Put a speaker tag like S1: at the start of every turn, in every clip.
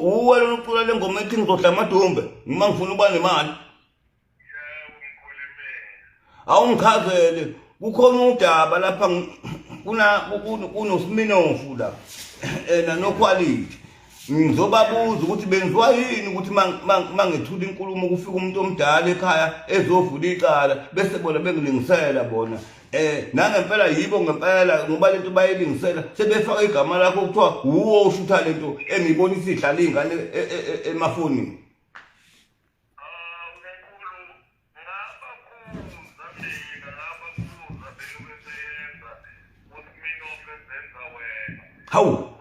S1: Uwe lona ucula le ngoma ethi ngizodla amadumbe noma ngifuna ukuba nemali. Awungichazele kukhona udaba lapha kuna kunoSminofu la ena no quality. Ngizobabuza ukuthi benziwa yini ukuthi mangethula inkulumo kufika umuntu omdala ekhaya ezovula icala bese bona bengilingisela bona. Eh nangempela yibo ngempela ngoba lento bayilingisela sebefaka igama lakho kuthiwa wuwo oshutha lento engiyibona isidlala ingane e, e, e, emafonini. Hawu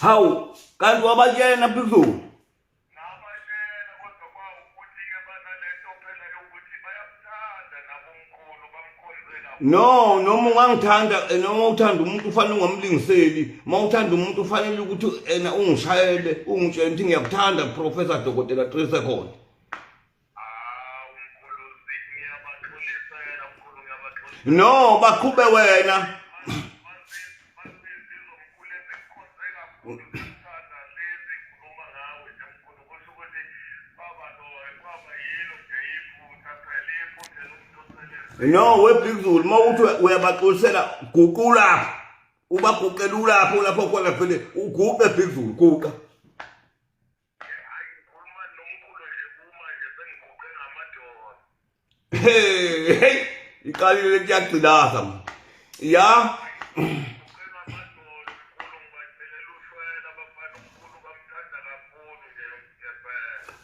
S1: Hawu kanti wabatshela phezulu
S2: Ngabatshela kodwa kwawukuthi-ke banalento phela yokuthi bayamthanda nabo umkhulu bamkhonze kakhulu.
S1: No noma ungangithanda eh, noma uthanda umuntu ufanele ungamlingiseli uma uthanda umuntu ufanele ukuthi ena ungishayele ungitshele ukuthi ngiyakuthanda professor dokotela 3 second
S2: Hawu mkhulu ngiyabaxolisela mkhulu ngiyabaxolisela.
S1: no baqhube wena No we Big Zulu uma uthi uyabaxolisela guqula ubaguqela ulapho lapho khona vele uguqe Big Zulu guqa Hey, hey, iqalile kuyagcilaza manje. Ya.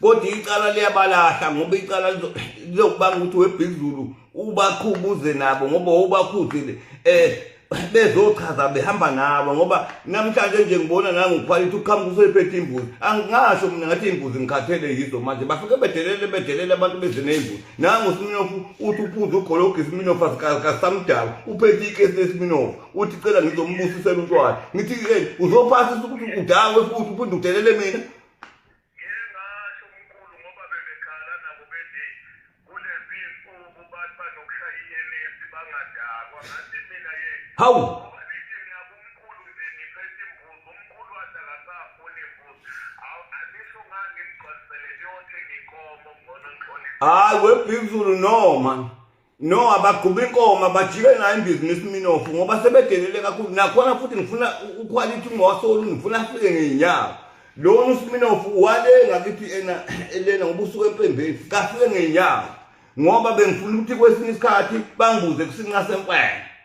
S1: Kodwa icala liyabalahla ngoba icala lizokubanga ukuthi webhizulu ubaqhubuze nabo ngoba ubakhuzile eh bezochaza behamba nabo ngoba namhlanje nje ngibona nangokhwalithi uqhamuka useyiphethe imbuzi angingasho mina ngathi imbuzi ngikhathele yizo manje bafike bedelele bedelele abantu beze neyimbuzi nangu usiminofu uthi uphuza ugologi isiminofu kasamdala uphethe ikesi lesiminofu uthi cela ngizombusisela utshwala ngithi hey uzophasisa ukuthi udakwe futhi uphinde udelele mina
S2: Ngike ngasho mkhulu ngoba bebekhala nabo bethi kulezi nsuku bathi banokushaya iyenesi bangadakwa ngathi mina ye
S1: hawu
S2: ngoba nithi niyabo umkhulu nje niphethe imbuzi umkhulu wathi akasafuni imbuzi awu anisho ngani ngimgcwalisele niyothenga inkomo ngcono ngixolise
S1: hayi webhizulu no man No abagquba inkomo abajike nayo ibhizinisi minofu ngoba sebedelele kakhulu nakhona futhi ngifuna uquality ungowasolu ngifuna afike ngey'nyawo lona usiminofu wale ngakithi ena elena ngoba usuke empembeni kafike ngey'nyawo ngoba bengifuna ukuthi kwesinye isikhathi bangibuze kusinqa sempela.